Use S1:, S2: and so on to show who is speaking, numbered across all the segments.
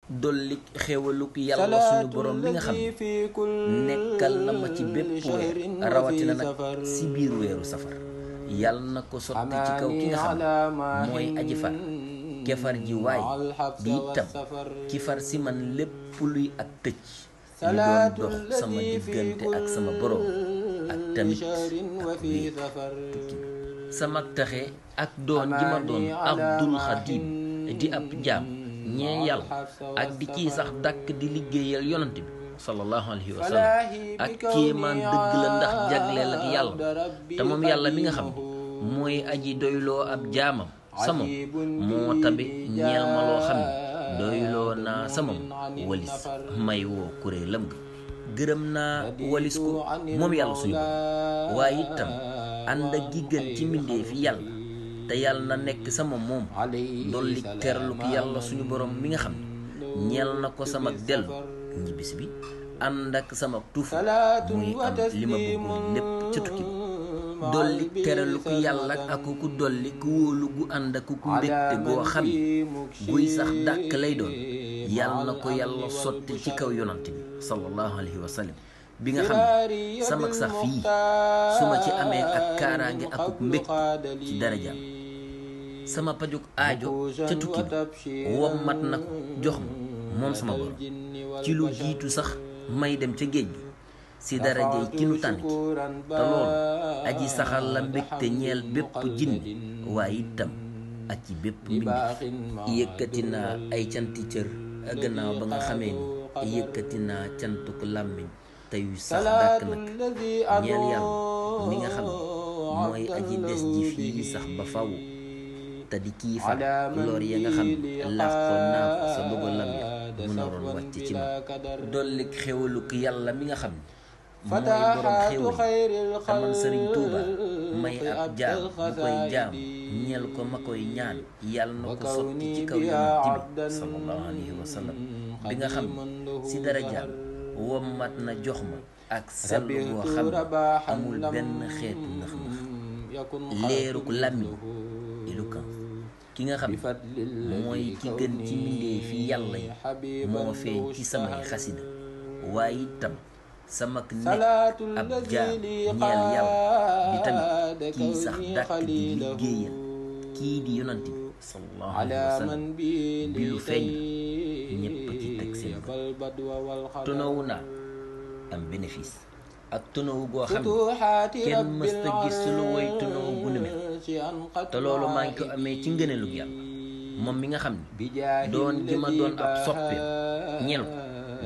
S1: dolli xéewaluk yàlla suñu borom mi nga xam ne nekkal na ma ci bépp weer rawatina nag si biir weeru safar yàlla na ko sotti ci kaw ki nga xam mooy aji far kefar ji waay di itam ki far si man lépp luy ak tëj li doon dox sama diggante ak sama borom ak tamit ak wéet tukki sama taxe ak doon ji ma doon abdul xadim di ab jaam ñee yàlla ak di kii sax dàkk di liggéeyal yonant bi sallallahu alayhi wa sallam ak kéemaan dëgg la ndax jagleel ak yàlla te moom yàlla mi nga xam ne mooy aji doyloo ab jaamam sama moo tabe ñeel ma loo xam ne doyloo naa samam walis may woo kuréelam ga gërëm naa walis ko moom yàlla suñu borom waaye itam ànd ak gi gën ci mbindeef yàlla te yàlla na nekk sama moom dolli terlu ki yàlla suñu borom mi nga xam ne ñeel na ko sama dellu ñibbisi bi ànd ak sama tuufu muy am li ma bëggoon lépp ca tukki bi dolli teralu ko yàlla ak ku dolli ku wóolu gu ànd ak ku mbégte goo xam ne guy sax dàkk lay doon yàlla na ko yàlla sotti ci kaw yonante bi sallallahu alayhi wa sallam bi nga xam ne samak sax fii su ma ci amee ak kaaraange ak ku mbégte ci darajaam sama pajuk aajo ca tukki bi wommat na ko jox ma moom sama borom ci lu jiitu sax may dem ca géej gi si darajey ki nu tànn ki te loolu aji saxal la mbégte ñeel bépp jinne waaye itam ak ci bépp mbindeef yëkkati naa ay canti cër gannaaw ba nga xamee ni yëkkati naa cantuk làmmiñ te yu sax dàkk nag ñeel yàlla mi nga xam ne mooy aji des ji fii sax ba faw te di kii fa loor ya nga xam ne làqoon naa ko sa dogalam ya mu naroon wàcc ci ma dolli xéwaluk yàlla mi nga xam ne mooy borom xéwal te man sëriñ Tuuba may ab jaam bu koy jaam ñeel ko ma koy ñaan yàlla na ko sotti ci kaw yonent bi sallallahu alayhi wa sallam bi nga xam ne si dara jaam wommat na jox ma ak sell boo xam ne amul benn xeetu ndax leeruk làmmiñ ilu kan ki nga xam ne mooy ki gën ci mbindee fi yàlla yi moo feeñ ci samay xasida waaye itam samak nekk ab jaam ñeel yàlla di tamit kii sax dàkk di liggéeyal kii di yonant bi sallallahu alayhi wa sallam bi lu feeñ ñépp ci teg seen bët tonowu naa am bénéfice ak tonowu goo xam ne kenn mësta gis lu woy tonowu bu nu mel te loolu maa ngi ko amee ci ngëneelug yàlla moom mi nga xam ne doon gi ma doon ab soppeem ñeel ko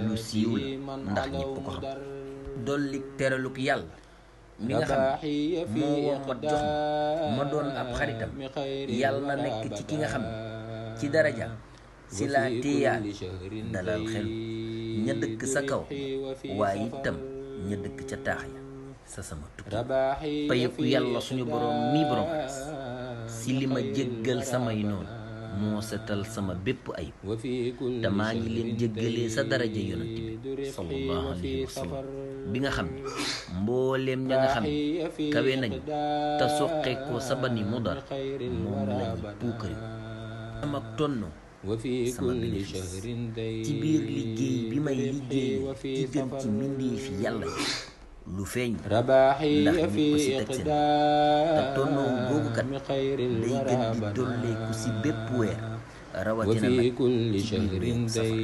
S1: lu siiw la ndax ñépp ko xam dolli teraluk yàlla mi nga xam ne moo wommat jox ma doon ab xaritam yàlla na nekk ci ki nga xam ne ci daraja si laa téeyaal dalal xel ña dëkk sa kaw waaye itam ña dëkk ca taax ya sa sama tukki payuk yàlla suñu borom mii borom si li ma jéggal samay noonu moo setal sama bépp ayib te maa ngi leen jéggalee sa daraja yonent bi sallallahu alayhi wa sallam bi nga xam ne mbooleem ña nga xam ne kawe nañu te soqe ko sa bani Mudar moom lañu puukari sama tonno sama bénéfice ci biir liggéey bi may liggéey ci gën ci mbindeefi yàlla yi lu feeñ ndax ñépp si teg seen te tonnoowu boobu kat day gën di dolleeku si bépp weer rawatina nag ci biir weeru safar